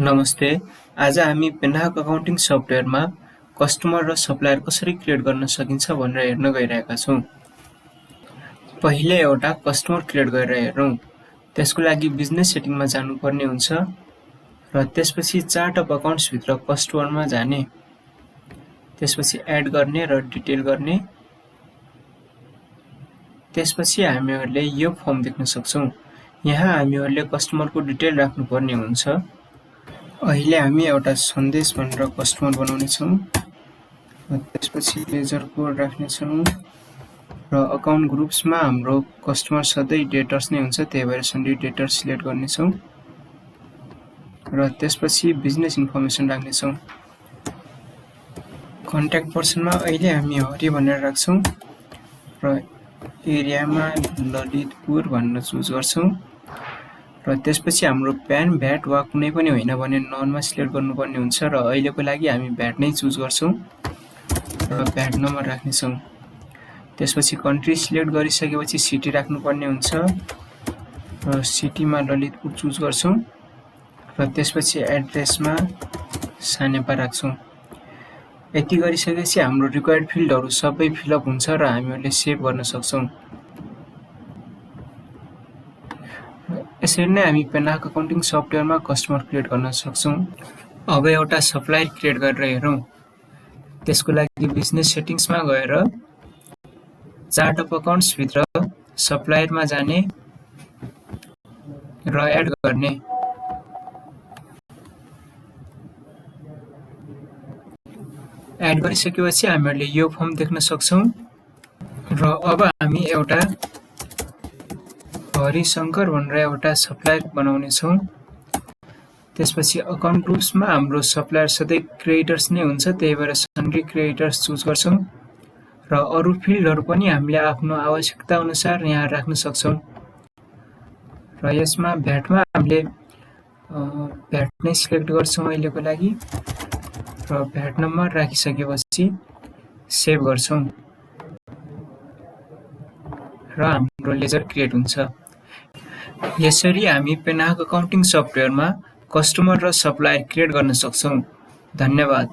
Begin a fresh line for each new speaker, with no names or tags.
नमस्ते। आज हामी पेन्हाक अकाउन्टिङ सफ्टवेयरमा कस्टमर र सप्लायर कसरी क्रिएट गर्न सकिन्छ भनेर हेर्न गइरहेका छौँ। पहिले एउटा कस्टमर क्रिएट गरेर हेरौँ। त्यसको लागि बिजनेस सेटिङमा जानुपर्ने हुन्छ र त्यसपछि चार्ट अफ अकाउन्ट्सभित्र कस्टमरमा जाने, त्यसपछि एड गर्ने र डिटेल गर्ने। त्यसपछि हामीहरूले यो फर्म देख्न सक्छौँ। यहाँ हामीहरूले कस्टमरको डिटेल राख्नुपर्ने हुन्छ। अहिले हामी एउटा सन्देश भनेर कस्टमर बनाउनेछौँ र त्यसपछि लेजर कोड राख्नेछौँ र अकाउन्ट ग्रुप्समा हाम्रो कस्टमर सधैँ डेटर्स नै हुन्छ, त्यही भएर सन्डे डेटर्स सिलेक्ट गर्नेछौँ र त्यसपछि बिजनेस इन्फर्मेसन राख्नेछौँ। कन्ट्याक्ट पर्सनमा अहिले हामी हरि भनेर राख्छौँ र एरियामा ललितपुर भनेर चुज गर्छौँ र त्यसपछि हाम्रो प्यान, भ्याट वा कुनै पनि होइन भने ननमा सिलेक्ट गर्नुपर्ने हुन्छ र अहिलेको लागि हामी भ्याट नै चुज गर्छौँ र भ्याट नम्बर राख्नेछौँ। त्यसपछि कन्ट्री सिलेक्ट गरिसकेपछि सिटी राख्नुपर्ने हुन्छ र सिटीमा ललितपुर चुज गर्छौँ र त्यसपछि एड्रेसमा सानेपा राख्छौँ। यति गरिसकेपछि हाम्रो रिक्वायर्ड फिल्डहरू सबै फिलअप हुन्छ र हामीहरूले सेभ गर्न सक्छौँ। यसरी नै हामी पेन्हाक अकाउन्टिङ सफ्टवेयरमा कस्टमर क्रिएट गर्न सक्छौँ। अब एउटा सप्लायर क्रिएट गरेर हेरौँ। त्यसको लागि बिजनेस सेटिङ्समा गएर चार्ट अफ अकाउन्ट्सभित्र सप्लायरमा जाने र एड गर्ने। एड गरिसकेपछि हामीहरूले यो फर्म देख्न सक्छौँ र अब हामी एउटा हरिशङ्कर भनेर एउटा सप्लायर बनाउनेछौँ। त्यसपछि अकाउन्ट ग्रुप्समा हाम्रो सप्लायर सधैँ क्रेडिटर्स नै हुन्छ, त्यही भएर सन्ड्री क्रेडिटर्स चुज गर्छौँ र अरू फिल्डहरू पनि हामीले आफ्नो आवश्यकता अनुसार यहाँ राख्न सक्छौँ। र यसमा भ्याटमा हामीले भ्याट नै सिलेक्ट गर्छौँ अहिलेको लागि र भ्याट नम्बर राखिसकेपछि सेभ गर्छौँ र हाम्रो लेजर क्रिएट हुन्छ। यसरी हामी पेन्हाक अकाउन्टिङ सफ्टवेयरमा कस्टमर र सप्लायर क्रिएट गर्न सक्छौँ। धन्यवाद।